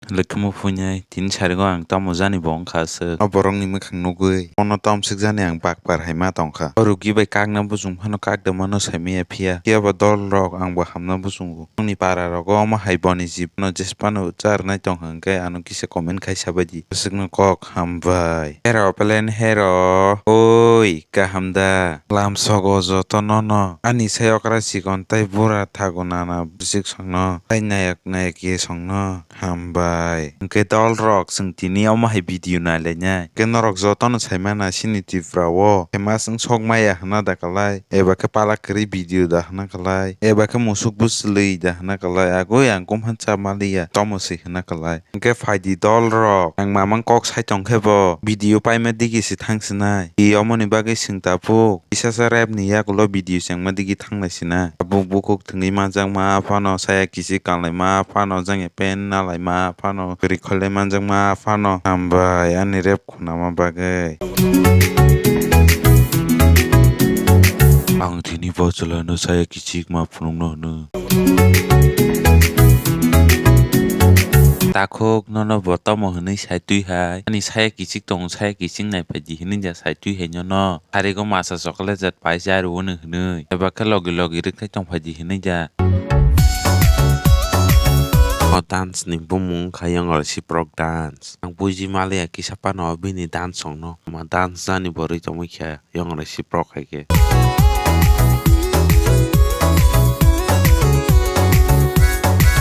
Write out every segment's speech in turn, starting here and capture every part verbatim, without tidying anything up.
Lekhamu phuinai, tini sarigo ang tamo jani bo wngkha aswk. O borokni mwkhang nugwi, bono tamo swkjani ang bakpar hai ma tongkha. O rugi bai kakna bujung phano kak da mano saimaya phiya. Phiya ba dol rok ang bo hamna bujungo. Nokni para rogo omo hai boni jibno jesphano cha rwnai tongkha hwnkhe ano kisa comment khai sabaidi. Bwswkno kok hambai. Hero pelen hero. Oi, kaham da? Lam sogo joto nono. Ani sai okra chikon tai bura thago nana bwswk songno. Tai nayak nayak ye songno. Hambai. Hwnkhe dol rok, chwng tini omo hai video nailainai. Hwnkhe norok jotono saimana chini Tripura o famous wng sok maya hwnna da kwlai. Eba khe pala kwrwi video da hwnna kwlai. Eba khe musuk bwswlwi da hwnna kwlai. Agoi ang kumhan cha maliya. Tomo se hwnna kwlai. Hwnkhe phaidi dol rok, ang mamang kok sai tong khe bo video paima digi se thang sinai. I omoni bagwi swng tabuk. Kisa sa rep ni yagulo video chengma digi thang lai sinai. Tabuk bukhuk thwngwi manjakma phano, saya kichik kanlaima phano, jangya pant nalaima phano, kwrwi kholai manjakma phano. Hambai ani rep khunama bagwi. Ang tini bo chwla no saya kichik ma phunukno hwno. Takhuk nono bo tamo hwnwi sai twi hai. Ani saya kichik tongo, saya kichik nai phaidi hwnwi ja sai twi hai nono. Sarigo masa chocolate jat pai cha rwo hwnwi hwnwi. Eba khe logi logi rwkthai tong phaidi hwnwi ja. O dance ni bumung wngkha Yongrai Siprok dance. Ang buji maliya kisa phano bini dance songno. Ma dance jani bo rwi tongwi kha. Yong resi prok hai khe.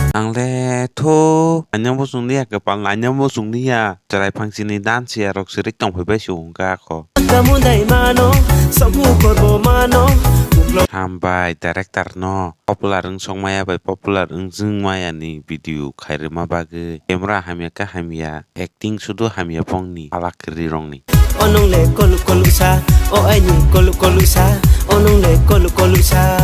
Ang le thu, anyang bo chwng liya, kwpal anyang bo chwng liya. Chwrai phang chini dan siya rok sirik tong phai bai si hwnkha kho. Kamu dai mano, sobu korbo mano. Hambai director no. Popular wng sok maya bai popular wng jwng maya ni video khai rwma bagwi. Camera hamya khe hamya, acting sudu hamya bongni, pala kwrwi rokni. Onong le kolu kolu sa, o aini kolu kolu sa, onong le kolu kolu sa.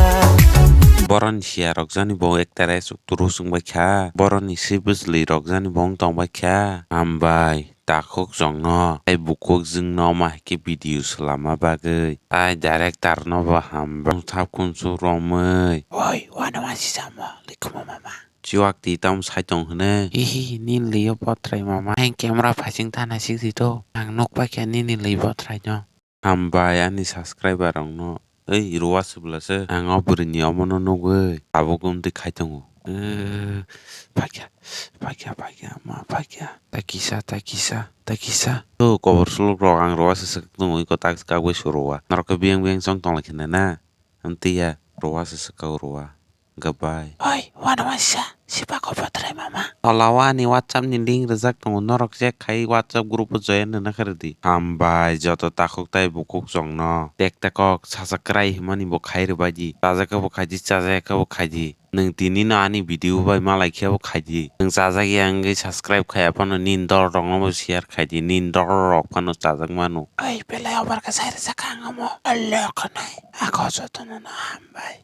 Boroni siya rok jani bo actor ai chuk turu chwng bai kha, boroni swi bwchwlwi rok jani bo wng tong bai kha. Hambai. Takhuk jongno, tei bukhuk jwngno ma hai khe video swlama bagwi. Tai director no bo hambai. Thap khunsu romwi. Oi, wano ma si samo, likhumo mama. Chiwak ti tam sai tong hwne. Hihi, nini lio botrai mama. Ang camera phasing thana sik di to. Ang nuk pai khe nini li botrai no. Hambai ani subscriber rokno. Ei, Ruwa se bwla se. Ang o bwrwini omono nugwi tabuk wngtwi khai tongo. Eh, phakya, phakya, phakya, ma phakya. Ta kisa, ta kisa, ta kisa. To kobor suluk rok ang Ruwa se swk tongo, iko tak kagwi su Ruwa. Norok khe biyang biyang chong tong lai khe na na. Wngtwi ya, Ruwa se swk o Ruwa. Goodbye. Oi, wano waisa, sipa ko botrai mama. Tola o ani WhatsApp ni link rijak tongo, norok check khai WhatsApp group o join rwna khe rwdi. Hambai, joto takhuk tai bukhuk chwngno. Tekta kok sacha kwrai hwnmani bo khai rwbaidi. Chajak khe bo khaidi, chajak khe bo khaidi. Nwng tini no ani video bai malai khe bo khaidi. Nwng chajak ya wngwi subscribe khaiya phano nini dol rokno bo share khaidi. Nini dol rok phano chajak mano. Oi, belai obar khe sai rwjak kha ang omo. Allo khwnai. Ako jotono no hambai.